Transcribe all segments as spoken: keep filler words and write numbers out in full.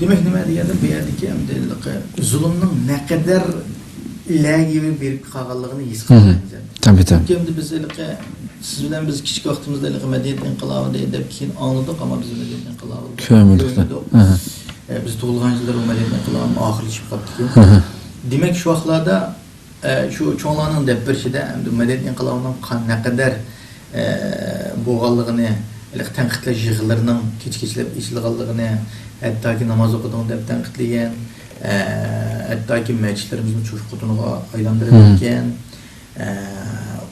دېمەك، نېمە دېگەندە، بۇ يەردىكى ئەمدى ھېلىقى زۇلۇمنىڭ نەقەدەر لەگىۋى بېرىپ قالغانلىقىنى ھېس قىلىمىز. تەبىئىي، تەبىئىي. چۈنكى ئەمدى بىز ھېلىقى سىز بىلەن بىز كىچىك ۋاقتىمىزدا ھېلىقى مەدەنىيەت ئىنقىلابى دەپ كېيىن ئاڭلىدۇق، ئەمما بىز مەدەنىيەت ئىنقىلابىنى كۆرمىدۇق. كۆرمىدۇق. ئە، بىز تۇغۇلغان يىللىرى ئۇ مەدەنىيەت ئىنقىلابى ئاخىرلىشىپ قاپتىكەن. دېمەك، شۇ ۋاقىتلاردا، ئە، شۇ چوڭلارنىڭ دەپ بېرىشىدە ئەمدى مەدەنىيەت ئىنقىلابىنىڭ قان-، نەقەدەر، ئە، بولغانلىقىنى، ھېلىقى تەنقىدلەش يىغىنلىرىنىڭ كېچە-كېچىلەپ ئېچىلغانلىقىنى، ھەتتاكى ناماز ئوقۇدۇڭ دەپ تەنقىدلىگەن، ئە، ھەتتاكى مەسچىتلىرىمىزنى چوشقا تونىغا ئايلاندۇرۇۋەتكەن، ئە،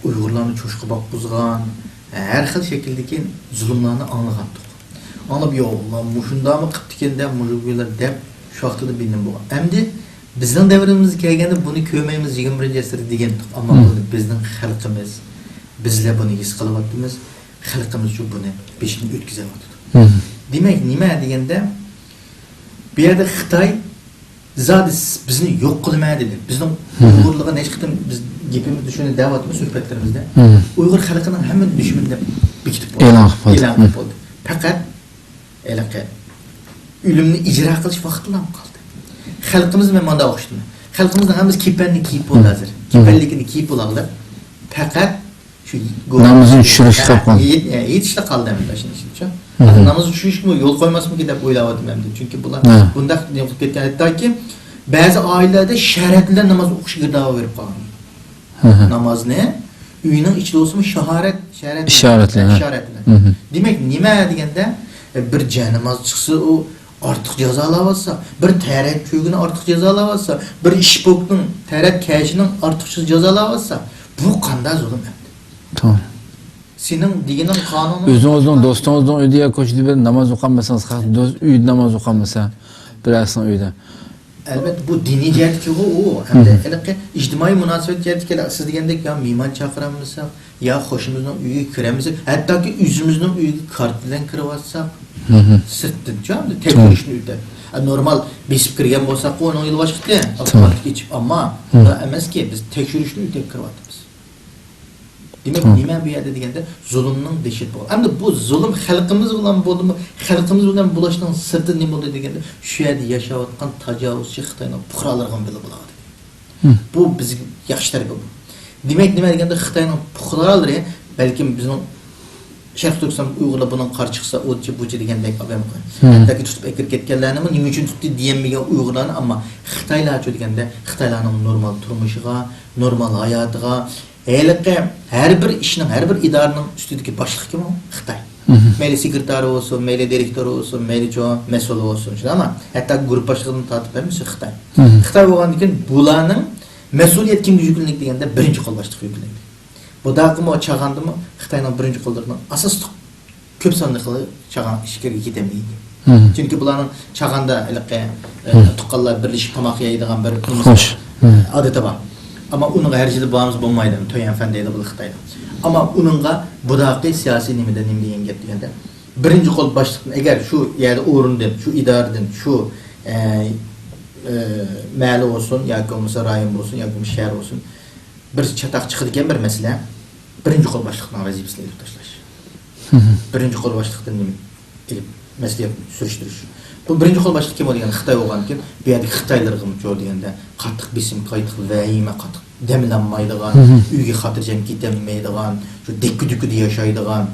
ئۇيغۇرلارنى چوشقا باققۇزغان، ئە، ھەر خىل شەكىلدىكى زۇلۇملارنى ئاڭلىغانتۇق. ئاڭلاپ، يا ئاللا، مۇشۇنداقمۇ قىپتىكەن-دە، مۇشۇ كۈنلەر دەپ شۇ ۋاقتىدا بىلىم بولغان. ئەمدى بىزنىڭ دەۋرىمىزگە كەلگەندە بۇنى كۆرمەيمىز، يىگىرمە بىرىنچى ئەسىردە دېگەنتۇق. ئەمما بۇ بىزنىڭ خەلقىمىز، بىزلەر بۇنى ھېس قىلىۋاتىمىز. خەلقىمىزچۇ بۇنى بېشىدىن ئۆتكۈزۈۋاتىدۇ. دېمەك، نېمە دېگەندە، بۇ يەردە خىتاي زادى سىز بىزنى يوق قىلىمەن دېدى. بىزنىڭ ئۇيغۇرلارغا نەچچە قېتىم بىز گېپىمىزدە شۇنى دەۋاتىمىز سۆھبەتلىرىمىزدە. ئۇيغۇر خەلقىنىڭ ھەممىنى دۈشمەن دەپ بېكىتىپ بولدى. ئېلان قىلىپ بولدى. ئېلان قىلىپ بولدى. پەقەت ھېلىقى ئۆلۈمنى ئىجرا قىلىش ۋاقتىلا قالدى. خەلقىمىز مەن مانداق ئوخشىتىمەن. خەلقىمىزنىڭ ھەممىسى كېپەننى كىيىپ بولدى ھازىر. كېپەنلىكىنى كىيىپ بولالدى. پەقەت شۇ نامىزىنى چۈشۈرۈشلا قالدى. يېتىشلا قالدى ئەمدى شۇنىڭ ئۈچۈن. نامىزنى چۈشۈرۈشكىمۇ يول قويماسمىكىن دەپ ئويلاۋاتىمەن ئەمدى. چۈنكى بۇلار بۇنداق نېمە قىلىپ كەتكەن، ھەتتاكى بەزى ئائىلىلەردە شەھادەت بىلەن ناماز ئوقۇشقا گىردابە بېرىپ قالغان. نامازنى ئۆينىڭ ئىچىدە بولسىمۇ شاھارەت، شەھادەت، ئىشارەت بىلەن. دېمەك، نېمە دېگەندە، بىر جەناماز چىقسا، ئۇ ئارتۇق جازالاۋاتسا، بىر تەرەت كۆگىنى ئارتۇق جازالاۋاتسا، بىر ئىشپوكنىڭ، تەرەت كەشىنىڭ ئارتۇقچە جازالاۋاتسا، بۇ قانداق زۇلۇم ئەمدى؟ توغرا. سېنىڭ دېگىنىڭ قانۇن. ئۆزىڭىزنىڭ دوستىڭىزنىڭ ئۆيىدە يا كوچىدا بىر ناماز ئوقۇيالمىسىڭىز، خەق دوست ئۆيىدە ناماز ئوقۇيالمىسا، بىرەرسىنىڭ ئۆيىدە. ئەلۋەتتە، بۇ دىنىي جەھەتتىكىغۇ ئۇ. ھەمدە ھېلىقى ئىجتىمائىي مۇناسىۋەت جەھەتتىكى، سىز دېگەندەك، يا مېھمان چاقىرالمىساق، يا قوشنىمىزنىڭ ئۆيىگە كىرەلمىسەك، ھەتتاكى ئۆزىمىزنىڭ ئۆيىگە كارت بىلەن كىرىۋاتساق، سىرتتىنچۇ، ھەمدە تەكشۈرۈشنى ئۆتەپ. ئە، نورمال بېسىپ كىرگەن بولساققۇ، ئۇنىڭ يولى باشقىكەن. ئاپتوماتىك ئېچىپ، ئەمما بۇنداق ئەمەسكى، بىز تەكشۈرۈشنى ئۆتەپ كىرىۋاتىمىز. دېمەك، نېمە بۇ يەردە دېگەندە، زۇلۇمنىڭ دەھشەت بولغان. ئەمدى بۇ زۇلۇم خەلقىمىز بىلەن بولدىمۇ؟ خەلقىمىز بىلەن بولۇشنىڭ سىرتىدا نېمە بولدى دېگەندە، شۇ يەردە ياشاۋاتقان تاجاۋۇزچى خىتاينىڭ پۇقرالىرىغىمۇ بىللە بولغان. بۇ بىزگە ياخشى تەرىپى بۇ. دېمەك، نېمە دېگەندە، خىتاينىڭ پۇقرالىرى، بەلكىم بىزنىڭ شەرقىي تۈركىستان ئۇيغۇرلار بۇنىڭغا قارشى چىقسا، ئۇچى بۇچى دېگەندەك ئادەم، ھەتتاكى تۇتۇپ ئەكىرىپ كەتكەنلەرنىمۇ نېمە ئۈچۈن تۇتتى دېيەلمىگەن ئۇيغۇرلارنى، ئەمما خىتايلارچۇ دېگەندە، خىتايلارنىڭ نورمال تۇرمۇشىغا، نورمال ھاياتىغا، ھېلىقى ھەر بىر ئىشنىڭ، ھەر بىر ئىدارىنىڭ ئۈستىدىكى باشلىق كىم ئۇ؟ خىتاي. مەيلى سېكرېتارى بولسۇن، مەيلى دىرېكتورى بولسۇن، مەيلى چوڭ مەسئۇلى بولسۇن، شۇنداقمۇ؟ ھەتتا گۇرۇپپا باشلىقىدىن تارتىپ ھەممىسى خىتاي. خىتاي بولغاندىن كېيىن بۇلارنىڭ مەسئۇلىيەت كىمگە يۈكلىنىدۇ دېگەندە، بىرىنچى قول باشلىققا يۈكلىنىدۇ. بۇداقىمۇ چاغاندىمۇ خىتاينىڭ بىرىنچى قوللىرىنىڭ ئاساسلىق كۆپ سانلىقى چاغان ئىچكىرىگە كېتەلمەيدۇ. چۈنكى بۇلارنىڭ چاغاندا ھېلىقى، ئە، تۇغقانلار بىرلىشىپ تاماق يەيدىغان بىر ئادىتى بار. ئەمما ئۇنىڭغا ھەر يىلى بارمىسا بولمايدۇ، تۆيەن فەن دەيدۇ بۇ خىتايدا. ئەمما ئۇنىڭغا بۇداقى سىياسىي نېمىدە نېمە دېگەن گەپ دېگەندە، بىرىنچى قول باشلىقتىن، ئەگەر شۇ يەردە ئورۇندىن، شۇ ئىدارىدىن، شۇ، ئە، ئە، مەھەللە بولسۇن ياكى بولمىسا رايون بولسۇن ياكى بولمىسا شەھەر بولسۇن، بىر چاتاق چىقىدىكەن، بىر مەسىلە، بىرىنچى قول باشلىقنىڭ ۋەزىپىسىنى ئېلىپ تاشلاش. بىرىنچى قول باشلىقتىن نېمە ئېلىپ مەسلىھەت سۈرۈشتۈرۈش. بۇ بىرىنچى قول باشلىق كىم بولىدىكەن؟ خىتاي بولغاندىكىن، بۇ يەردىكى خىتايلىرىغىمۇ چور دېگەندە، قاتتىق بېسىم، قاتتىق ۋەھىمە، قاتتىق دەم ئالالمايدىغان، ئۆيگە خاتىرجەم كېتەلمەيدىغان، شۇ دەككە-دۈككىدە ياشايدىغان،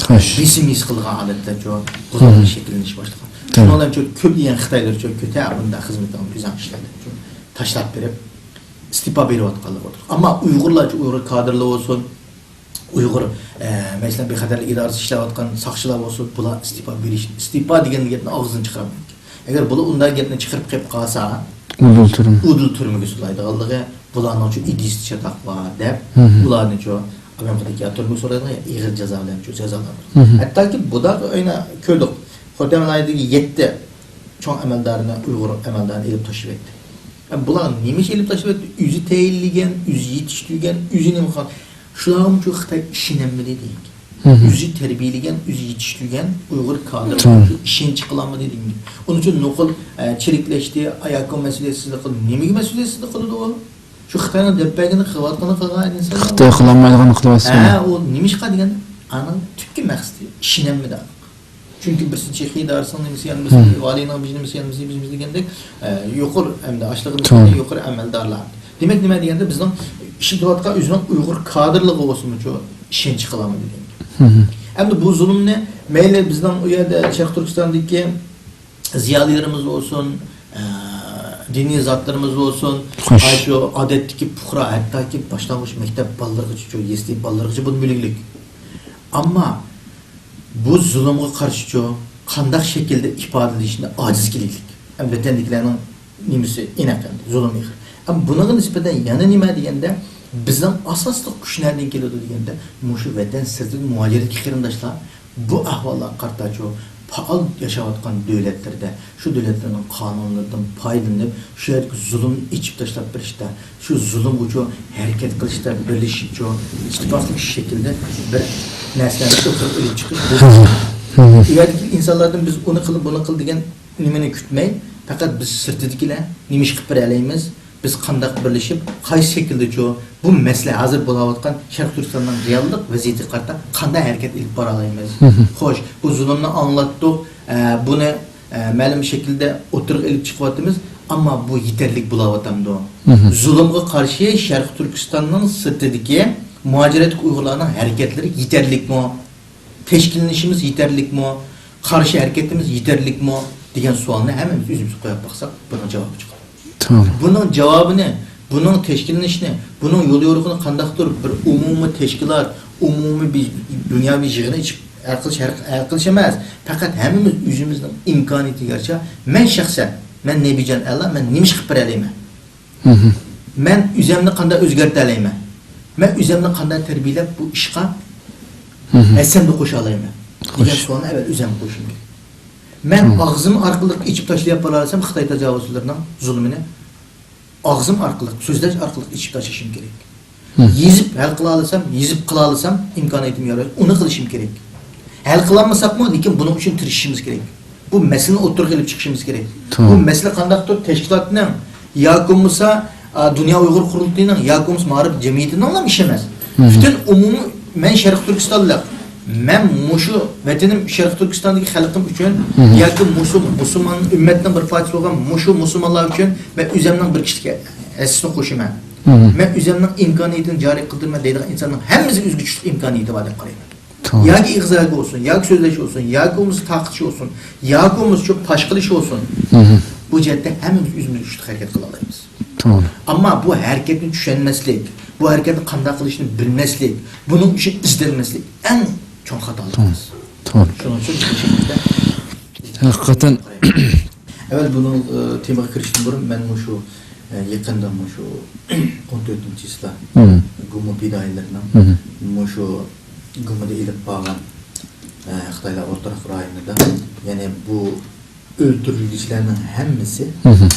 بېسىم ھېس قىلىدىغان ھالەتلەرچۇ، بۇلار شەكىللىنىش باشلىغان. شۇنىڭ بىلەن چۇ كۆپلىگەن خىتايلار چۇ كۆتە بۇنداق خىزمىتىڭ ئۆزۈڭ ئىشلەيدۇ، چۇ تاشلاپ بېرىپ، ئىستېپا بېرىۋاتقانلار ئولتۇرۇپ. ئەمما ئۇيغۇرلارچۇ، ئۇيغۇر كادىرلار بولسۇن، ئۇيغۇر، ئە، مەسىلەن، بىخەتەرلىك ئىدارىسىدا ئىشلەۋاتقان ساقچىلار بولسۇن، بۇلار ئىستېپا بېرىش، ئىستېپا دېگەن گەپنى ئاغزىدىن چىقىرالمايدىكەن. ئەگەر بۇلار ئۇنداق گەپنى چىقىرىپ قېلىپ قالسا، ئۇدۇل تۈرمە. ئۇدۇل تۈرمىگە سولايدىغانلىقى، بۇلارنىڭچۇ ئىدىيىسىدە چاتاق بار دەپ، ئۇلارنىچۇ ئامېرىكىدىكى يا تۈرمىگە سولايدىغان، يا ئېغىر جازا بىلەنچۇ جازالاندۇرىدىغان. ھەتتاكى بۇداقى ئۆينى كۆردۇق. خوتەن ۋىلايىتىدىكى يەتتە چوڭ ئەمەلدارنى، ئۇيغۇر ئەمەلدارنى ئېلىپ تاشلىۋەتتى. ئە، بۇلار نېمە ئىش ئېلىپ تاشلىۋەتتى؟ ئۆزى تەيىنلىگەن، ئۆزى يېتىشتۈرگەن، ئۆزى نېمە قىلغان؟ شۇلارغىمۇ شۇ خىتاي ئىشىنەلمىدى دېگەن گەپ. ئۆزى تەربىيەلىگەن، ئۆزى يېتىشتۈرگەن ئۇيغۇر كادىرلار شۇ ئىشەنچ قىلالمىدى دېگەن گەپ. ئۇنىڭ ئۈچۈن نوقۇل، ئە، چىرىكلەشتى، ئاياكو مەسئۇلىيەتسىزلىك قىلدى. نېمىگە مەسئۇلىيەتسىزلىك قىلىدۇ ئۇ؟ شۇ خىتاينىڭ دەپ بەرگىنى قىلىۋاتقىنى قىلغان ئىنسانلار. خىتاي قىلالمايدىغاننى قىلىۋاتسا. ھە، ئۇ نېمىشقا دېگەندە، ئانىڭ تۈپكى مەقسىتى ئىشىنەلمىدى ئانىڭغا. چۈنكى بىرسى چېخى ئىدارىسىنىڭ نېمىسى يانمىسى، ھىم. ۋالىينىڭ بېشى نېمىسى يانمىسى، بىز، بىز دېگەندەك، ئە، يۇقىرى ئەمدى ئاشلىقى نىسبەتەن توغرا. يۇقىرى ئەمەلدارلار. دېمەك، نېمە دېگەندە، بىزنىڭ ئىشلىتىۋاتقان ئۆزىنىڭ ئۇيغۇر كادىرلىرىغا بولسىمۇچۇ ئىشەنچ قىلالمىدى دېگەن گەپ. ھىم. ئەمدى بۇ زۇلۇمنى مەيلى بىزنىڭ ئۇ يەردە شەرقىي تۈركىستاندىكى زىيالىيلىرىمىز بولسۇن، ئە، دىنىي زاتلىرىمىز بولسۇن، خوش. ئاشۇ ئادەتتىكى پۇقرا، ھەتتاكى باشلانغۇچ مەكتەپ بالىلىرىغىچە، يەسلى بالىلىرىغىچە بۇنى بىلگۈلۈك. ئەمما بۇ زۇلۇمغا قارشىچۇ قانداق شەكىلدە ئىپادىلىنىشنى ئاجىز كېلىگلىك. ئەمدى ۋەتەندىكىلەرنىڭ نېمىسى ئېنىق ئەمدى، زۇلۇم ئېغىر. ئەمما بۇنىڭغا نىسبەتەن يەنە نېمە دېگەندە، بىزنىڭ ئاساسلىق كۈچ نەدىن كېلىدۇ دېگەندە، مۇشۇ ۋەتەن سىرتىدىن مۇھاجىرەتتىكى قېرىنداشلار بۇ ئەھۋاللارغا قارىتا شۇ پائال ياشاۋاتقان دۆلەتلىرىدە، شۇ دۆلەتلەرنىڭ قانۇنلىرىدىن پايدىلىنىپ، شۇ يەردىكى زۇلۇمنى ئېچىپ تاشلاپ بېرىشتە، شۇ زۇلۇمغىچۇ ھەرىكەت قىلىشتا بىرلىشىپچۇ، ئىتتىپاقلىق شەكىلدە بىر نەرسىلەرنى ئوتتۇرىغا ئېلىپ چىقىش، بۇ ئۇ يەردىكى ئىنسانلاردىن بىز ئۇنى قىل، بۇنى قىل دېگەن نېمىنى كۈتمەي، پەقەت بىز سىرتىدىكىلەر نېمە ئىش قىلىپ بېرەلەيمىز، بىز قانداق بىرلىشىپ، قايسى شەكىلدىچۇ بۇ مەسىلە، ھازىر بولاۋاتقان شەرقىي تۈركىستاننىڭ رېئاللىق ۋەزىيىتىگە قارىتا قانداق ھەرىكەت ئېلىپ بارالايمىز؟ مم. خوش، بۇ زۇلۇمنى ئاڭلاتتۇق، ئە، بۇنى، ئە، مەلۇم شەكىلدە ئوتتۇرىغا ئېلىپ چىقىۋاتىمىز، ئەمما بۇ يېتەرلىك بولاۋاتامدۇ؟ مم. زۇلۇمغا قارشى شەرقىي تۈركىستاننىڭ سىرتىدىكى مۇھاجىرەتتىكى ئۇيغۇرلارنىڭ ھەرىكەتلىرى يېتەرلىكمۇ؟ تەشكىللىنىشىمىز يېتەرلىكمۇ؟ قارشى ھەرىكىتىمىز يېتەرلىكمۇ؟ دېگەن سوئالنى ھەممىمىز ئۆزىمىزگە قويۇپ باقساق، بۇنىڭ جاۋابى چىقىدۇ. توغرا. بۇنىڭ جاۋابىنى، بۇنىڭ تەشكىللىنىشىنى، بۇنىڭ يول يورۇقىنى قانداقتۇر بىر ئومۇمىي تەشكىلات، ئومۇمىي بىر دۇنياۋى يىغىن ئېچىپ ھەل قىلىش، ھەل، ھەل قىلىش ئەمەس. پەقەت ھەممىمىز ئۆزىمىزنىڭ ئىمكانىيىتىگە يارىشا، مەن شەخسەن، مەن نەبىجان ئەلا، مەن نېمە ئىش قىلىپ بېرەلەيمەن؟ مم. مەن ئۆزەمنى قانداق ئۆزگەرتەلەيمەن؟ مەن ئۆزەمنى قانداق تەربىيەلەپ بۇ ئىشقا مم. ھەسسەمنى قوشالايمەن؟ دېگەن خوش. سوئالنى ئەۋۋەل ئۆزەمگە قويۇشۇم كېرەك. مەن مم. ئاغزىم ئارقىلىق ئېچىپ تاشلاپ بارالىسام خىتاي تاجاۋۇزچىلىرىنىڭ زۇلمىنى، ئاغزىم ئارقىلىق، سۆزلەش ئارقىلىق ئېچىپ تاشلىشىم كېرەك. مم. يېزىپ ھەل قىلالىسام، يېزىپ قىلالىسام، ئىمكانىيىتىم يار بەرسە، ئۇنى قىلىشىم كېرەك. ھەل قىلالمىساقمۇ، لېكىن بۇنىڭ ئۈچۈن تىرىشىشىمىز كېرەك. بۇ مەسىلىنى ئوتتۇرىغا ئېلىپ چىقىشىمىز كېرەك. توغرا. بۇ مەسىلە قانداقتۇر تەشكىلاتنىڭ ياكى بولمىسا، ئا، دۇنيا ئۇيغۇر قۇرۇلتىيىنىڭ ياكى بولمىسا مائارىپ جەمئىيىتىنىڭلا ئىشى ئەمەس. مم. پۈتۈن ئومۇمىي، مەن شەرقىي تۈركىستانلىق. مەن مۇشۇ ۋەتىنىم شەرقىي تۈركىستاندىكى خەلقىم ئۈچۈن مم. ياكى مۇشۇ مۇسۇلمان ئۈممەتنىڭ بىر پارچىسى بولغان مۇشۇ مۇسۇلمانلار ئۈچۈن مەن ئۆزەمنىڭ بىر كىشىلىك ھەسسىسىنى قوشىمەن. مم. مەن ئۆزەمنىڭ ئىمكانىيىتىنى جارى قىلدۇرىمەن دەيدىغان ئىنساننىڭ ھەممىسى ئۆزىگە چۈشلۈك ئىمكانىيىتى بار دەپ قارايمەن. توغرا. ياكى ئېغىز ئەگە بولسۇن، ياكى سۆزلەش بولسۇن، ياكى بولمىسا تارقىتىش بولسۇن، ياكى بولمىسا شۇ پاش قىلىش بولسۇن. مم. بۇ جەھەتتە ھەممىمىز ئۆزىمىز ئۈچۈن ھەرىكەت قىلالايمىز. توغرا. ئەمما بۇ ھەرىكەتنى چۈشەنمەسلىك، بۇ ھەرىكەتنى قانداق قىلىشنى بىلمەسلىك، بۇنىڭ ئۈچۈن ئىزدەنمەسلىك ئەڭ چوڭ خاتالىقىمىز. توغرا. شۇنىڭ ئۈچۈن بۇ شەكىلدە ھەقىقەتەن. ئەۋۋەل بۇنىڭ، ئى، تېمىغا كىرىشتىن بۇرۇن مەن مۇشۇ، ئى، يېقىندا مۇشۇ ئون تۆتىنچى چىسلا مم. گۇما پىدائىيلىرىنىڭ مم. مۇشۇ گۇمىدا ئېلىپ بارغان، ئى، خىتايلار ئولتۇراق رايونىدا، يەنى بۇ ئۆلتۈرۈلگۈچىلەرنىڭ ھەممىسى مم.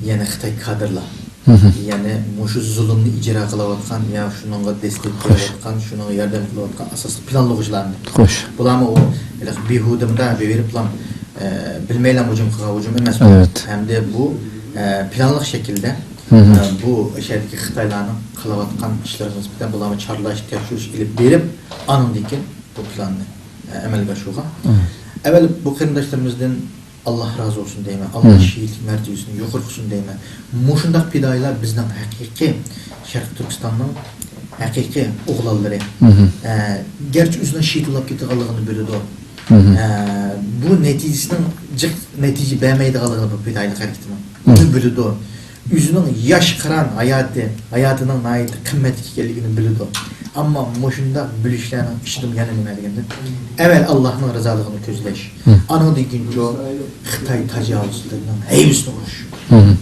يەنى خىتاي كادىرلار. مم. يەنى مۇشۇ زۇلۇمنى ئىجرا قىلىۋاتقان، يا شۇنىڭغا دەستەك خوش. بېرىۋاتقان، شۇنىڭغا ياردەم قىلىۋاتقان ئاساسلىق پىلانلىغۇچىلارنى. خوش. بۇلارمۇ ئۇ ھېلىقى بىھۇدە مۇنداق بېرىپلا، ئە، بىلمەيلا ھۇجۇم قىلغان ھۇجۇم ئەمەس بۇ. ئەلۋەتتە. ھەمدە بۇ، ئە، پىلانلىق شەكىلدە، مم. ئە، بۇ شەھەردىكى خىتايلارنىڭ قىلىۋاتقان ئىشلىرىغا نىسبەتەن بۇلارمۇ چارلاش، تەكشۈرۈش ئېلىپ بېرىپ، ئانىڭدىن كېيىن بۇ پىلاننى، ئە، ئەمەلگە ئاشۇرغان. مم. ئەۋۋەل بۇ قېرىنداشلىرىمىزدىن ئاللا رازى بولسۇن دەيمەن. ئاللا مم. شېھىتلىك مەرتىۋىسىنى يۇقىرى قىلسۇن دەيمەن. مۇشۇنداق پىدائىيلار بىزنىڭ ھەقىقىي شەرقىي تۈركىستاننىڭ ھەقىقىي ئوغلانلىرى. مم. ئە، گەرچە ئۆزىنىڭ شېھىت بولۇپ كېتىدىغانلىقىنى بىلىدۇ. مم. ئە، بۇ نەتىجىسىنىڭ جىق نەتىجە بەرمەيدىغانلىقىنى بۇ پىدائىيلىق ھەرىكىتىنىڭ. مم. بۇنى بىلىدۇ. ئۆزىنىڭ ياش قىران ھاياتى، ھاياتىنىڭ ناھايىتى قىممەتلىك ئىكەنلىكىنى بىلىدۇ. ئەمما مۇشۇنداق بۆلۈشلەرنىڭ ئىچىدىمۇ يەنە نېمە دېگەندە، ئەۋۋەل ئاللاھنىڭ رىزالىقىنى كۆزلەش، مم. ئانىڭدىن كېيىنچۇ خىتاي تاجاۋۇزچىلىرىنىڭ ھەيۋىسىنى ئۇرۇش. مم.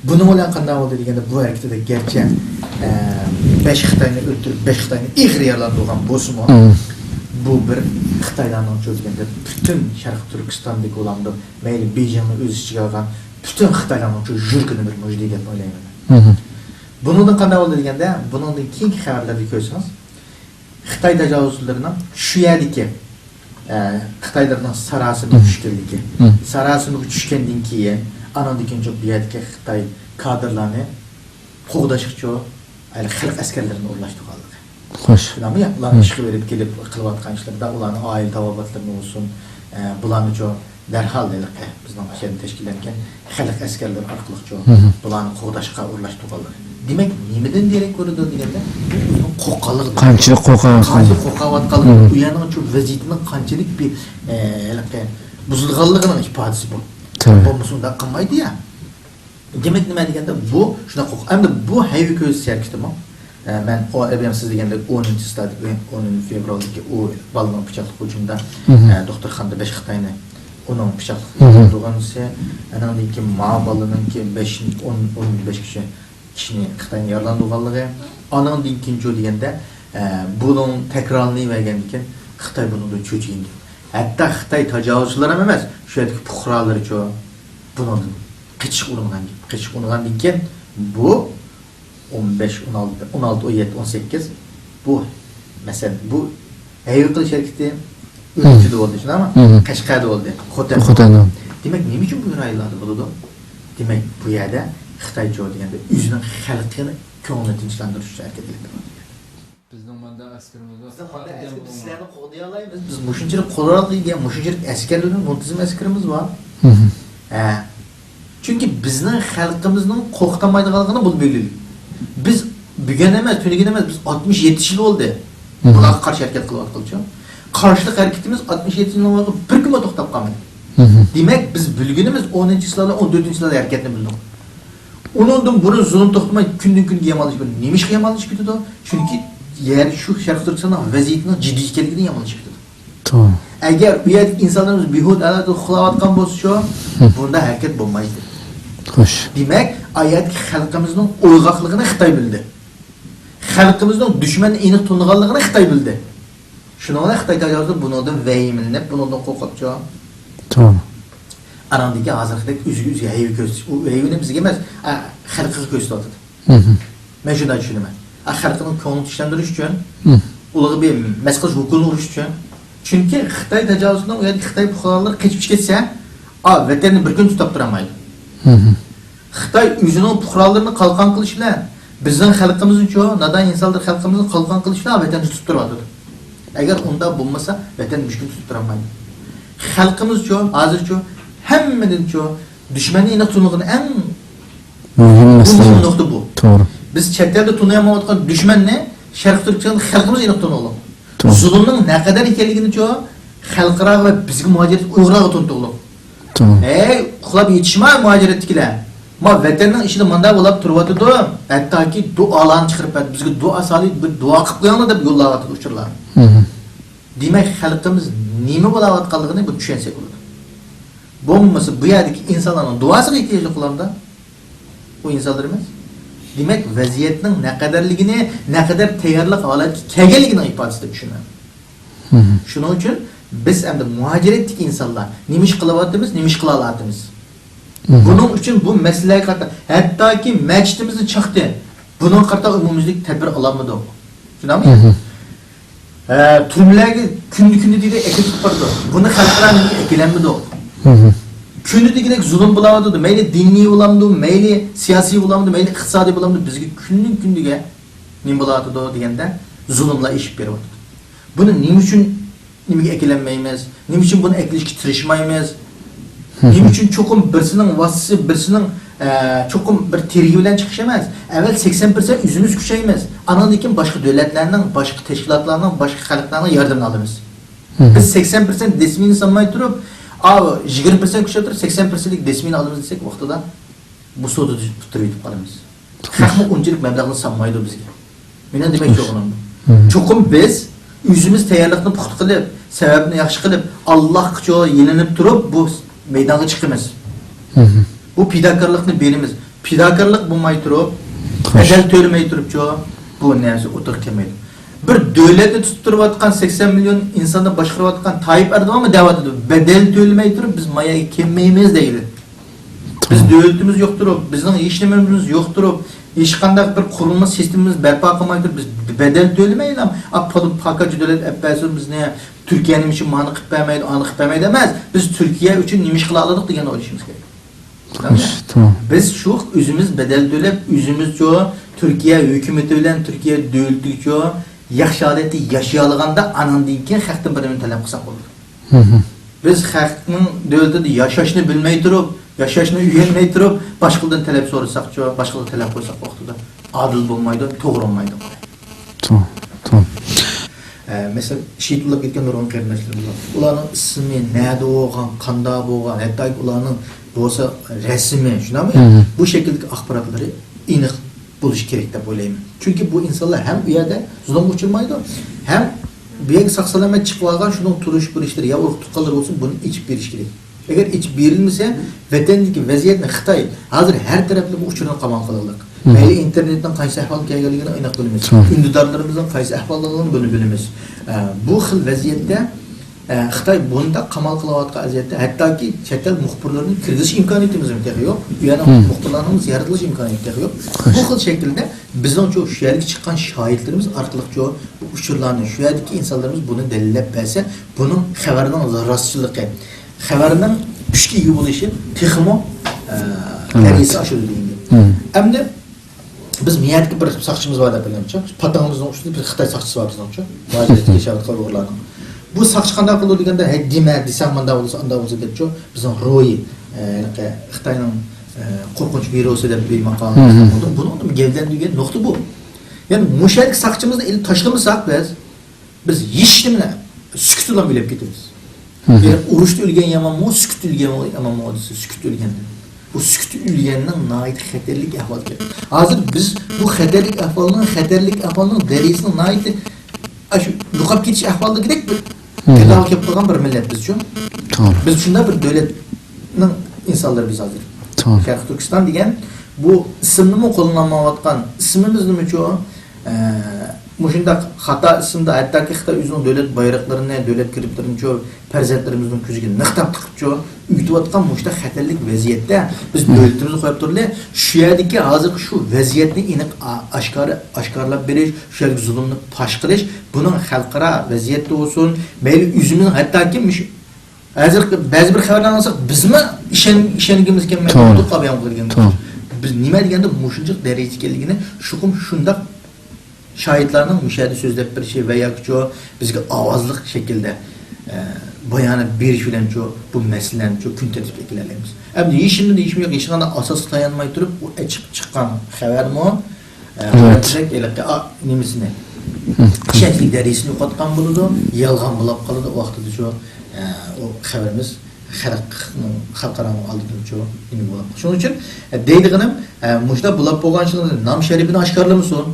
بۇنىڭ بىلەن قانداق بولدى دېگەندە، بۇ ھەرىكىتىدە گەرچە، ئە، بەش خىتاينى ئۆلتۈرۈپ، بەش خىتاينى ئېغىر يارىلاندۇرغان بولسىمۇ، مم. بۇ بىر خىتايلارنىڭچۇ دېگەندە پۈتۈن شەرقىي تۈركىستاندىكى بولامدۇ، مەيلى بېيجىڭنى ئۆز ئىچىگە ئالغان پۈتۈن خىتايلارنىڭچۇ يۈرىكىنى بىر مۇجدى دەپ ئويلايمەن. مم. بۇنىڭدىن قانداق بولدى دېگەندە، بۇنىڭدىن كېيىنكى خەۋەرلەردە كۆرسىڭىز، خىتاي تاجاۋۇزچىلىرىنىڭ شۇ يەردىكى، ئە، خىتايلارنىڭ ساراسىمىگە مم. چۈشكەنلىكى. مم. ساراسىمىگە چۈشكەندىن كېيىن، ئانىڭدىن كېيىن شۇ بۇ يەردىكى خىتاي كادىرلارنى قوغداشقىچۇ، ھېلى خەلق ئەسكەرلىرىنى ئورۇنلاشتۇرغانلىقى. خوش. شۇنداقمۇ يا؟ ئۇلارنىڭ مم. ئىشقا بېرىپ كېلىپ قىلىۋاتقان ئىشلىرىدا ئۇلارنىڭ ئائىلە تاۋابىئاتلىرىنى بولسۇن، ئە، بۇلارنىچۇ دەرھال ھېلىقى بىزنىڭ ئاشۇ يەردە تەشكىللەنگەن خەلق ئەسكەرلىرى ئارقىلىقچۇ بۇلارنى قوغداشقا ئورۇنلاشتۇرغانلىقى. دېمەك، نېمىدىن دېرەك بېرىدۇ دېگەندە، بۇ ئۆزىنىڭ قورققانلىقىدىن. قانچىلىك قورقۇۋاتقان. قانچىلىك قورقۇۋاتقانلىقى، ئۇ يەرنىڭچۇ ۋەزىيىتىنىڭ قانچىلىك بىر، ئە، ھېلىقى بۇزۇلغانلىقىنىڭ ئىپادىسى بۇ. بولمىسا ئۇنداق قىلمايدۇ يا. دېمەك، نېمە دېگەندە، بۇ شۇنداق ھوقۇق. ئەمدى بۇ ھەيۋە كۆرسىتىش ھەرىكىتىمۇ، ئە، مەن ئۇ ئەبەم سىز دېگەندەك ئونىنچى ستادىيە، ئونىنچى فېۋرالدىكى ئۇ بالىنىڭ پىچاقلىق ھۇجۇمىدا، ئە، دوختۇرخانىدا بەش خىتاينى، ئۇنىڭ پىچاقلىق ھۇجۇمىدا تۇرغانسى، ئانىڭدىن كېيىن ما بالىنىڭكى بەش، ئون، ئون بەش كىشى، كىشىنى خىتاينى يارىلاندۇرغانلىقى، ئانىڭدىن كېيىنچۇ دېگەندە، ئە، بۇنىڭ تەكرارلىنىۋەرگەندىن كېيىن خىتاي بۇنىڭدىن چۆچۈگەن گەپ. ھەتتا خىتاي تاجاۋۇزچىلار ھەم ئەمەس، شۇ يەردىكى پۇقرالىرىچۇ بۇنىڭدىن قېچىشقا ئۇرۇنغان گەپ. قېچىشقا ئۇرۇنغاندىن كېيىن بۇ ئون بەش، ئون ئالتە، ئون ئالتە، ئون يەتتە، ئون سەككىز بۇ، مەسىلەن، بۇ ھەيۋە قىلىش ھەرىكىتى ئۈرۈمچىدە بولدى، شۇنداقمۇ؟ قەشقەردە بولدى، خوتەندە. خوتەندە. دېمەك، نېمە ئۈچۈن بۇ رايونلاردا بولىدۇ؟ دېمەك، بۇ يەردە خىتايچۇ دېگەندە ئۆزىنىڭ خەلقىنىڭ كۆڭلىنى تىنچلاندۇرۇش ئۈچۈن ھەرىكەت ئېلىپ بېرىلىدۇ. بىزنىڭ ماندا ئەسكىرىمىز بار. بىزنىڭ ماندا ئەسكىرىمىز، سىلەرنى قوغدىيالايمىز. بىز مۇشۇنچىلىك قورالغا ئىگە، مۇشۇنچىلىك ئەسكەرلىرىمىز، مۇنتىزىم ئەسكىرىمىز بار. ھە. چۈنكى بىزنىڭ خەلقىمىزنىڭ قورقۇتالمايدىغانلىقىنى بۇ بىلگىلى. بىز بۈگۈن ئەمەس، تۈنۈگۈن ئەمەس، بىز ئاتمىش يەتتە يىل بولدى. بۇلارغا قارشى ھەرىكەت قىلىۋاتقىلىچۇ. قارشىلىق ھەرىكىتىمىز ئاتمىش يەتتە يىلدىن بۇيان بىر كۈنمۇ توختاپ قالمىدى. دېمەك، بىز بىلگىنىمىز ئونىنچى يىللاردا، ئون تۆتىنچى يىللاردا ھەرىكەتنى بىلدۇق. ئۇنىڭدىن بۇرۇن زۇلۇم توختىماي كۈندىن كۈنگە يامانلىشىپ كېتىدۇ. نېمىشقا يامانلىشىپ كېتىدۇ؟ چۈنكى يەر شۇ شەرقىي تۈركىستاننىڭ ۋەزىيىتىنىڭ جىددىي ئىكەنلىكىدىن يامانلىشىپ كېتىدۇ. توغرا. ئەگەر ئۇ يەردىكى ئىنسانلىرىمىز بىھۇدە ھالەتتە ئۇخلاۋاتقان بولسىچۇ، بۇنداق ھەرىكەت بولمايتتى. خوش. دېمەك، ئۇ يەردىكى خەلقىمىزنىڭ ئويغاقلىقىنى خىتاي بىلدى. خەلقىمىزنىڭ دۈشمەننى ئېنىق تونۇغانلىقىنى خىتاي بىلدى. شۇنىڭ بىلەن خىتاي تاجاۋۇزچىلىرى بۇنىڭدىن ۋەھىمىلىنىپ، بۇنىڭدىن قورقۇپچۇ. توغرا. ئاناندىن كېيىن ھازىرقىدەك ئۆزىگە ئۆزى ھەيۋە كۆرسىتىش. ئۇ ھەيۋىنى بىزگە ئەمەس، ئا، خەلقىگە كۆرسىتىۋاتىدۇ. مەن شۇنداق چۈشىنىمەن. ئا، خەلقنىڭ كۆڭلىنى تىنچلاندۇرۇش ئۈچۈن، ئۇلارغا بىر مەس قىلىش ھوكۇلىنى ئۇرۇش ئۈچۈن. چۈنكى خىتاي تاجاۋۇزچىلىرىنىڭ ئۇ يەردىكى خىتاي پۇقرالىرى قېچىپ كەتسە، ئا، ۋەتەننى بىر كۈن تۇتاپ تۇرالمايدۇ. خىتاي ئۆزىنىڭ پۇقرالىرىنى قالقان قىلىش بىلەن، بىزنىڭ خەلقىمىزنىچۇ، نادان ئىنسانلار خەلقىمىزنى قالقان قىلىش بىلەن ۋەتەننى تۇتۇپ تۇرۇۋاتىدۇ. ئەگەر ئۇنداق بولمىسا، ۋەتەن مۈشكۈل تۇتۇپ تۇرالمايدۇ. خەلقىمىزچۇ، ھازىرچۇ، ھەممىدىنچۇ، دۈشمەننى ئېنىق تونۇغىنى ئەڭ مۇھىم مۇھىم مەسىلە. نۇقتا بۇ. توغرا. بىز چەت ئەلدە تونۇيالمايۋاتقان دۈشمەننى شەرقىي تۈركىستان خەلقىمىز ئېنىق تونۇغۇلۇق. توغرا. زۇلۇمنىڭ نەقەدەر ئىكەنلىكىنىچۇ، خەلقئاراغا ۋە بىزگە مۇھاجىرەت ئۇيغۇرلارغا تونۇتۇلۇق. توغرا. ھەي، ئۇخلاپ يېتىشما مۇھاجىرەتتىكىلەر. ما ۋەتەننىڭ ئىچىدە مانداق بولاپ تۇرۇۋاتىدۇ. ھەتتاكى دۇئالارنى چىقىرىپ بەردى. بىزگە دۇئا سالىڭ، بىر دۇئا قىلىپ قويۇڭلار دەپ يوللاۋاتىدۇ ئۇچۇرلار. دېمەك، خەلقىمىز نېمە بولاۋاتقانلىقىنى بۇ چۈشەنسەك بولىدۇ. بولمىسا بۇ يەردىكى ئىنسانلارنىڭ دۇئاسىغا ئېھتىياجلىق بولامدا؟ ئۇ ئىنسانلىرىمىز. دېمەك، ۋەزىيەتنىڭ نەقەدەرلىكىنى، نەقەدەر تەييارلىق ھالەتكە كەلگەنلىكىنىڭ ئىپادىسى دەپ چۈشىنىمەن. شۇنىڭ ئۈچۈن بىز ئەمدى مۇھاجىرەتتىكى ئىنسانلار نېمە ئىش قىلىۋاتىمىز، نېمە ئىش قىلالاۋاتىمىز؟ بۇنىڭ ئۈچۈن بۇ مەسىلىلەرگە قارىتا، ھەتتاكى مەچىتىمىزنى چاقتى. بۇنىڭغا قارىتا ئومۇميۈزلۈك تەدبىر ئالالمىدۇق. شۇنداقمۇ؟ ھە، تۈرمىلەرگە كۈندە كۈندە دېگۈدەك ئەكېتىپ بارىدۇ. بۇنى خەلقئارا نېمىگە ئەكېلەلمىدۇق. كۈندە دېگۈدەك زۇلۇم بولاۋاتىدۇ. مەيلى دىنىي بولامدۇ، مەيلى سىياسىي بولامدۇ، مەيلى ئىقتىسادىي بولامدۇ، بىزگە كۈندىن كۈندىگە نېمە بولاۋاتىدۇ دېگەندە، زۇلۇملار ئېشىپ بېرىۋاتىدۇ. بۇنى نېمە ئۈچۈن نېمىگە ئەكېلەلمەيمىز؟ نېمە ئۈچۈن بۇنى ئەكېلىشكە تىرىشمايمىز؟ نېمە ئۈچۈن چوقۇم بىرسىنىڭ ۋاسىتىسى، بىرسىنىڭ، ئە، چوقۇم بىر تېرىگى بىلەن چىقىش ئەمەس، ئەۋۋەل سەكسەن پىرسەنت ئۆزىمىز كۈچەيمىز، ئانىڭدىن كېيىن باشقا دۆلەتلەرنىڭ، باشقا تەشكىلاتلارنىڭ، باشقا خەلقلەرنىڭ ياردىمىنى ئالىمىز. بىز سەكسەن پىرسەنت دېسىمىنى سالماي تۇرۇپ، ئاۋۇ يىگىرمە پىرسەنت كۈچەپ تۇرۇپ، سەكسەن پىرسەنتلىك دېسىمىنى ئالىمىز دېسەك، ۋاقتىدا بۇ سودا پۈتتۈرۈپ يېتىپ قالىمىز. خەقمۇ ئۇنچىلىك مەبلەغنى سالمايدۇ بىزگە. مېنىڭ دېمەكچى بولغىنىم، چوقۇم بىز ئۆزىمىز تەييارلىقنى پۇختا قىلىپ، سەۋەبنى ياخشى قىلىپ، ئاللاھقىچۇ يېلىنىپ تۇرۇپ بۇ مەيدانغا چىقىمىز. بۇ پىداكارلىقنى بېرىمىز. پىداكارلىق بولماي تۇرۇپ، بەدەل تۆلىمەي تۇرۇپچۇ بۇ نەرسە ئوتتۇرىغا كەلمەيدۇ. بىر دۆلەتنى تۇتۇپ تۇرۇۋاتقان، سەكسەن مىليون ئىنساننى باشقۇرۇۋاتقان تايىپ ئەردوغانمۇ دەۋاتىدۇ، بەدەل تۆلىمەي تۇرۇپ بىز ما يەرگە كەلمەيمىز دەيدۇ. بىز دۆلىتىمىز يوق تۇرۇپ، بىزنىڭ ھېچ نېمىمىز يوق تۇرۇپ، ھېچقانداق بىر قۇرۇلما سىستېمىمىز بەرپا قىلماي تۇرۇپ، بىز بەدەل تۆلىمەيلى، ئا، پاكاچ دۆلەت ئەپ بەرسۇن بىزنى، تۈركىيە نېمە ئۈچۈن مانى قىلىپ بەرمەيدۇ، ئانى قىلىپ بەرمەيدۇ ئەمەس، بىز تۈركىيە ئۈچۈن نېمە ئىش قىلالىدۇق دېگەننى ئويلىشىمىز كېرەك. بىز شۇ ئۆزىمىز بەدەل تۆلەپ، ئۆزىمىزچۇ تۈركىيە ھۆكۈمىتى بىلەن تۈركىيە دۆلىتىگىچۇ ياخشى ھالەتتە ياشىيالىغاندا، ئاناندىن كېيىن خەقتىن بىر نېمىنى تەلەپ قىلساق بولىدۇ. بىز خەقنىڭ دۆلىتىدە ياشاشنى بىلمەي تۇرۇپ، ياشاشنى ئۆگەنمەي تۇرۇپ، باشقىلىرىدىن تەلەپ سورىساقچۇ، باشقىلىرىدىن تەلەپ قويساق ۋاقتىدا ئادىل بولمايدۇ، توغرا بولمايدۇ. توغرا، توغرا. ئە، مەسىلەن، شېھىت بولۇپ كەتكەن نۇرغۇن قېرىنداشلىرىمىز بار. ئۇلارنىڭ ئىسمى، نەدە بولغان، قانداق بولغان، ھەتتاكى ئۇلارنىڭ بولسا رەسىمى، شۇنداقمۇ؟ بۇ شەكىلدىكى ئاخباراتلىرى ئېنىق بولۇشى كېرەك دەپ ئويلايمەن. چۈنكى بۇ ئىنسانلار ھەم ئۇ يەردە زۇلۇمغا ئۇچرىمايدۇ، ھەم بۇ يەرگە ساق-سالامەت چىقىۋالغان شۇنىڭ تۇرۇش بۇرۇشلىرى يا ئۇرۇق تۇغقانلىرى بولسۇن، بۇنى ئېچىپ بېرىش كېرەك. ئەگەر ئېچىپ بېرىلمىسە، ۋەتەندىكى ۋەزىيەتنى خىتاي ھازىر ھەر تەرەپلىمە ئۇچۇرنى قامال قىلغانلىق. مەيلى ئىنتېرنېتنىڭ قايسى ئەھۋالغا كەلگەنلىكىنى ئېنىق بىلىمىز. ئۈندىدارلىرىمىزنىڭ قايسى ئەھۋالدا بولغانلىقىنى بۇنى بىلىمىز. ئە، بۇ خىل ۋەزىيەتتە، ئە، خىتاي بۇنداق قامال قىلىۋاتقان ۋەزىيەتتە ھەتتاكى چەت ئەل مۇخبىرلىرىنى كىرگۈزۈش ئىمكانىيىتىمىزمۇ تېخى يوق. ئۇ يەرنىڭ مۇخبىرلارنىڭ زىيارەت قىلىش ئىمكانىيىتى تېخى يوق. بۇ خىل شەكىلدە بىزنىڭچۇ شۇ يەردىكى چىققان شاھىتلىرىمىز ئارقىلىقچۇ بۇ ئۇچۇرلارنى، شۇ يەردىكى ئىنسانلىرىمىز بۇنى دەلىللەپ بەرسە، بۇنىڭ خەۋەرنىڭ راستچىللىقى، خەۋەرنىڭ كۈچكە ئىگە بولۇشى تېخىمۇ، ئە، دەرىجىسى ئاشىدۇ دېگەن گەپ. ئەمدى بىز مىيەدىكى بىر ساقچىمىز بار دەپ بىلگەنچۇ، پاتىڭىمىزنىڭ ئۈستىدە بىر خىتاي ساقچىسى بار بىزنىڭچۇ، مۇھاجىرەتتە ياشاۋاتقان ئۇيغۇرلارنىڭ. بۇ ساقچى قانداق قىلىدۇ دېگەندە، ھەي، دېمە، دېسەڭ مانداق بولسا، ئانداق بولسا دەپچۇ، بىزنىڭ روھى، ئە، ھېلىقى خىتاينىڭ، ئە، قورقۇنچ ۋىرۇسى دەپ بىر ماقالىمىز بولدى. بۇنىڭ گەۋدىلەندۈرگەن نۇقتا بۇ. يەنى مۇشۇ يەردىكى ساقچىمىزنى ئېلىپ تاشلىمىساق بىز، بىز ھېچنېمىنى سۈكۈت بىلەن ئۆيلەپ كېتىمىز. يەنى ئۇرۇشتا ئۆلگەن يامانمۇ، سۈكۈتتە ئۆلگەن يامانمۇ دېسە، سۈكۈتتە ئۆلگەندىن. بۇ سۈكۈتتە ئۆلگەننىڭ ناھايىتى خەتەرلىك ئەھۋالى. ھازىر بىز بۇ خەتەرلىك ئەھۋالنىڭ، خەتەرلىك ئەھۋالنىڭ دەرىجىسىنىڭ ناھايىتى، ئاشۇ يوقاپ كېتىش ئەھۋالىدىكىدەك بىر گىردابىغا كېلىپ قالغان بىر مىللەت بىزچۇ. بىز شۇنداق بىر دۆلەتنىڭ ئىنسانلىرى بىز ھازىر. شەرقىي تۈركىستان دېگەن بۇ ئىسىمنىمۇ قوللىنالمايۋاتقان، ئىسمىمىزنىمۇچۇ، ئە، مۇشۇنداق خاتا ئىسىمدا، ھەتتاكى خىتاي ئۆزىنىڭ دۆلەت بايرىقلىرىنى، دۆلەت گېربلىرىنىچۇ پەرزەنتلىرىمىزنىڭ كۆزىگە نىقاب تىقىپچۇ ئۆگىتىۋاتقان مۇشۇنداق خەتەرلىك ۋەزىيەتتە بىز دۆلىتىمىزنى قويۇپ تۇرىلى، شۇ يەردىكى ھازىرقى شۇ ۋەزىيەتنى ئېنىق ئا-، ئاشكارا، ئاشكارىلاپ بېرىش، شۇ يەردىكى زۇلۇمنى پاش قىلىش، بۇنىڭ خەلقئارا ۋەزىيەتتە بولسۇن، مەيلى ئۆزىمىزنىڭ ھەتتاكى مۇشۇ ھازىر بەزى بىر خەۋەرلەرنى ئاڭلىساق، بىزمۇ ئىشەن-، ئىشەنگۈمىز كەلمەيدۇ. توغرا. بىز نېمە دېگەندە مۇشۇنچىلىك دەرىجىدە ئىكەنلىكىنى، چوقۇم شۇنداق شاھىتلارنىڭ مۇشۇ يەردە سۆزلەپ بېرىشى ۋە ياكى شۇ بىزگە ئاۋازلىق شەكىلدە، ئە، بايانات بېرىش بىلەن شۇ بۇ مەسىلىنى شۇ كۈن تەرتىپكە ئەكېلەلەيمىز. ئەمدى ھېچنېمىدىن، ھېچنېمە يوق، ھېچقانداق ئاساسقا تايانماي تۇرۇپ، ئۇ ئېچىق چىققان خەۋەرمۇ، ئە، ھېلىقى، ئا، نېمىسىنى، ئىشەنچلىك دەرىجىسىنى يوقاتقان بولىدۇ، يالغان بولاپ قالىدۇ. ئۇ ۋاقتىدا شۇ، ئە، ئۇ خەۋىرىمىز خەلق، خەلقئارانىڭ ئالدىدا شۇ نېمە بولۇپ قالىدۇ. شۇنىڭ ئۈچۈن، ئە، دەيدىغىنىم، ئە، مۇشۇنداق بولاپ بولغان ئىشلارنى نام شەرىپىنى ئاشكارىلىمىسۇن،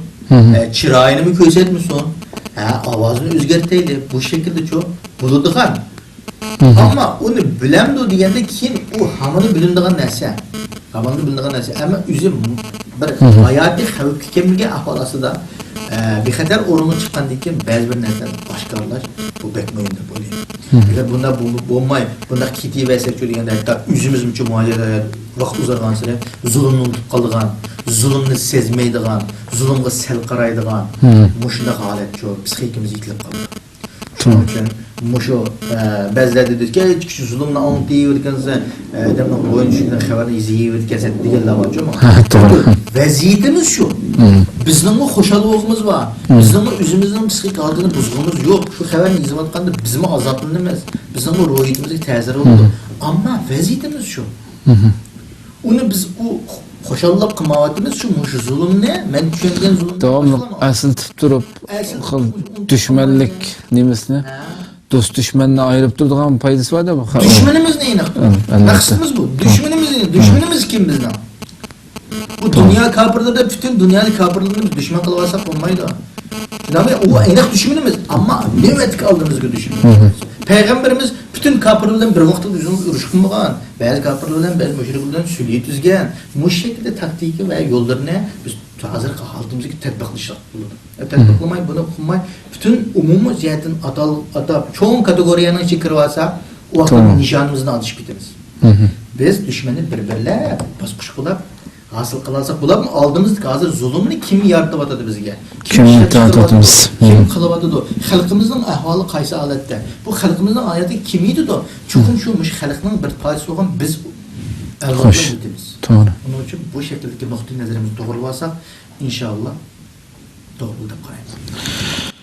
ئە، چىرايىنىمۇ كۆرسەتمىسۇن، ئە، ئاۋازىنى ئۆزگەرتەيلى، بۇ شەكىلدە شۇ بولىدىغان. ئەمما ئۇنى بىلەمدۇ دېگەندە، كېيىن ئۇ ھامىلە بىلىنىدىغان نەرسە. ھامىلە بىلىنىدىغان نەرسە. ئەمما ئۆزى بىر ھاياتىي خەۋپكە كەلمىگەن ئەھۋال ئاستىدا، ئە، بىخەتەر ئورۇنغا چىققاندىن كېيىن بەزى بىر نەرسىلەرنى ئاشكارىلاش، بۇ بەك مۇھىم دەپ ئويلايمەن. ئەگەر بۇنداق بول-، بولماي، بۇنداق كېتىۋەرسەكچۇ دېگەندە، ھەتتا ئۆزىمىزمۇچۇ مۇھاجىرەت ۋاقىت ئۇزارغانسېرى زۇلۇمنى ئۇنتۇپ قالىدىغان، زۇلۇمنى سەزمەيدىغان، زۇلۇمغا سەل قارايدىغان، مۇشۇنداق ھالەتچۇ پسىخىكىمىز يېتىلىپ قالىدۇ. شۇنىڭ ئۈچۈن مۇشۇ، ئە، بەزىلەردە دېيىدىكەن، «ئەي، كىچىك زۇلۇمنى ئاڭلىتىۋېرىدىكەنسەن، ئادەمنىڭ بوينى چۈشكەن خەۋەرنى يېزىۋېرىدىكەنسەن» دېگەنلەر بارچۇ. توغرا. ۋەزىيىتىمىز شۇ. بىزنىڭمۇ خۇشاللىقىمىز بار. بىزنىڭمۇ ئۆزىمىزنىڭ پسىخىك ھالىتىنى بۇزغىنىمىز يوق. شۇ خەۋەرنى يېزىۋاتقاندا بىزمۇ ئازابلىنىمىز. بىزنىڭمۇ روھىيىتىمىزگە تەسىرى بولىدۇ. ئەمما ۋەزىيىتىمىز شۇ. ئۇنى بىز ئۇ خۇشاللىق قىلمايۋاتىمىز، شۇ مۇشۇ زۇلۇمنى، مەن چۈشەنگەن زۇلۇمنى داۋاملىق ئەسلىتىپ تۇرۇپ، خىل دۈشمەنلىك نېمىسىنى، دوست دۈشمەننى ئايرىپ تۇرىدىغان پايدىسى بار دەپ. دۈشمىنىمىزنى ئېنىق. مەقسىتىمىز بۇ. دۈشمىنىمىزنى، دۈشمىنىمىز كىم بىزنىڭ؟ بۇ دۇنيا كاپىرلىرىدا، پۈتۈن دۇنيادىكى كاپىرلىرنى بىز دۈشمەن قىلىۋالساق بولمايدۇ. شۇنداقمۇ؟ ئۇ ئېنىق دۈشمىنىمىز، ئەمما نۆۋەتتىكى ئالدىمىزدىكى دۈشمىنىمىز. پەيغەمبىرىمىز پۈتۈن كاپىرلار بىلەن بىر ۋاقىتتا ئۆزىمىز ئۇرۇش قىلمىغان. بەزى كاپىرلار بىلەن، بەزى مۇشرىكلار بىلەن سۈلھى تۈزگەن. مۇشۇ شەكىلدە تاكتىكا ۋە يوللىرىنى بىز ھازىرقى ھالىتىمىزگە تەتبىقلىشىمىز بولىدۇ. تەتبىقلىماي، بۇنى قىلماي، پۈتۈن ئومۇمىي جەھەتتىن ئاتال-، ئاتاپ، چوڭ كاتېگورىيەنىڭ ئىچىگە كىرىۋالسا، ئۇ ۋاقىتتا نىشانىمىزدىن ئادىشىپ كېتىمىز. بىز دۈشمەننى بىر-بىرلەپ، باسقۇچ قىلىپ، ھاسىل قىلالىساق بولامدۇ؟ ئالدىمىزدىكى ھازىر زۇلۇمنى كىم يارىتىۋاتىدۇ بىزگە؟ كىم ئىشلەپ چىقىرىۋاتىدۇ؟ كىم قىلىۋاتىدۇ؟ خەلقىمىزنىڭ ئەھۋالى قايسى ھالەتتە؟ بۇ خەلقىمىزنىڭ ھاياتىغا كىم يېتىدۇ؟ چوقۇم شۇ مۇشۇ خەلقنىڭ بىر پارچىسى بولغان بىز ئەۋلادلار يېتىمىز. توغرا. ئۇنىڭ ئۈچۈن بۇ شەكىلدىكى نۇقتىئى نەزىرىمىزنى توغرىلىۋالساق، ئىنشائاللا، توغرا دەپ قارايمەن.